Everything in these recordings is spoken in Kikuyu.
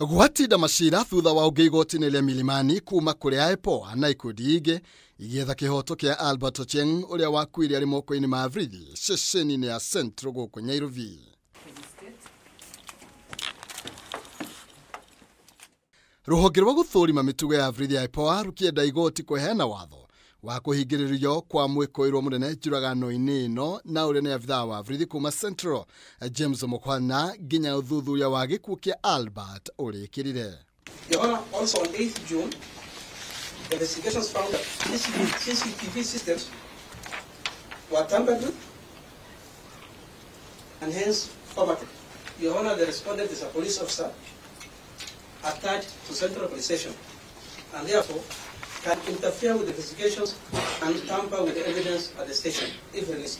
Gwatinda macira thutha wa ũngĩ igoti-inĩ rĩa Milimani kuma kũrĩ IPOA na ikundi ingĩ igĩetha kĩhoto kĩa Albert Ochieng ũrĩa wakuire arĩ moko-inĩ ma borithi ceceni-inĩ ya Central gũkũ Nyairobi. Rũhonge rwa gũthũrima mĩtugo ya borithi ya IPOA rũkĩenda igoti kũheana watho wa kũhingĩrĩrio kwa mwĩkũĩrwo mũnene njũragano-inĩ ĩno na ũrĩa nĩ abithaa wa borithi kuma Central James Mukhwana nginya ũthuthuria wa gĩkuũ kĩa Albert ũrĩkĩrire. Your Honor, also on 8th June, the investigations found that CCTV systems were tampered with and hence formatted. Your Honor, the respondent is a police officer attached to Central Police Station and therefore can interfere with the investigations and tamper with the evidence at the station if released.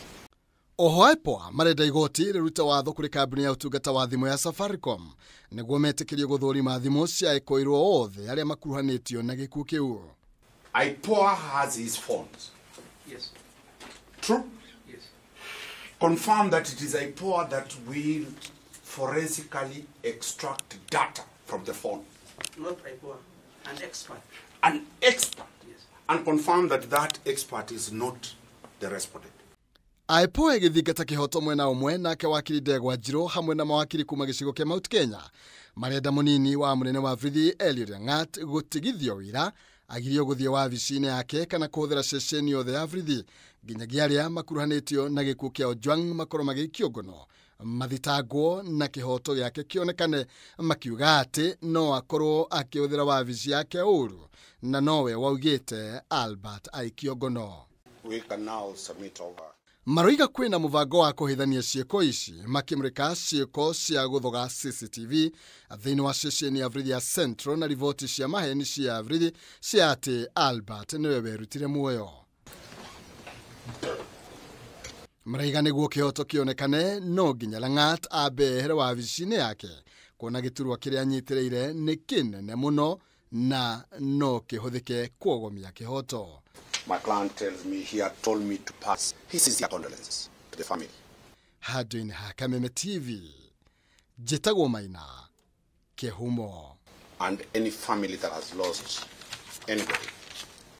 Oho IPOA marenda igoti rĩrute watho kũrĩ kambuni ya ũtungata wa thimũ ya Safaricom nĩguo metĩkĩrio gũthũrima thimũ cia ekũĩrwo othe arĩa makuruhanĩtio na gĩkuũ kĩu. IPOA has his phones. Yes. True? Yes. Confirm that it is IPOA that will forensically extract data from the phone. Not IPOA, an expert. An expert. Yes. And confirm that that expert is not the respondent. IPOA ĩgĩthingata kĩhoto mwena ũmwe nake wakiri Ndegwa Njirũ hamwe na mawakiri kuma gĩcigo kĩa Mount Kenya marenda mũnini wa mũnene wa borithi Eliud Langat gũtigithio wĩra agirio gũthiĩ wabici-inĩ yake kana kũhũthĩra ceceni yothe ya borithi nginyagia arĩa makuruhanĩtio na gĩkuũ kĩa Ojwang makorwo magĩikio ngono mathitangwo na kĩhoto gĩake kĩonekane makiuga atĩ no akorwo akĩhũthĩra wabici yake ũru na nowe waugĩte Albert aikio ngono. We can now submit over. Maroiga kwĩna mũbango wa kũhithania ciĩko ici makĩmũrĩka ciĩko cia gũthoga CCTV thĩinĩ wa ceceni ya borithi ya Central na riboti cia maheni cia borithi cia atĩ Albert nĩwe werutire muoyo. Maraiga nĩguo kĩhoto kĩonekane no nginya Langat ambe ehere wabici-inĩ yake kuona gĩturwa kĩrĩa anyitĩrĩire nĩ kĩnene mũno na no kĩhũthĩke kuogomia kĩhoto. My client tells me he had told me to pass his sincere condolences to the family. Handũ-inĩ ha Kameme TV, njĩtagwo Maina Kĩhumo. And any family that has lost anybody.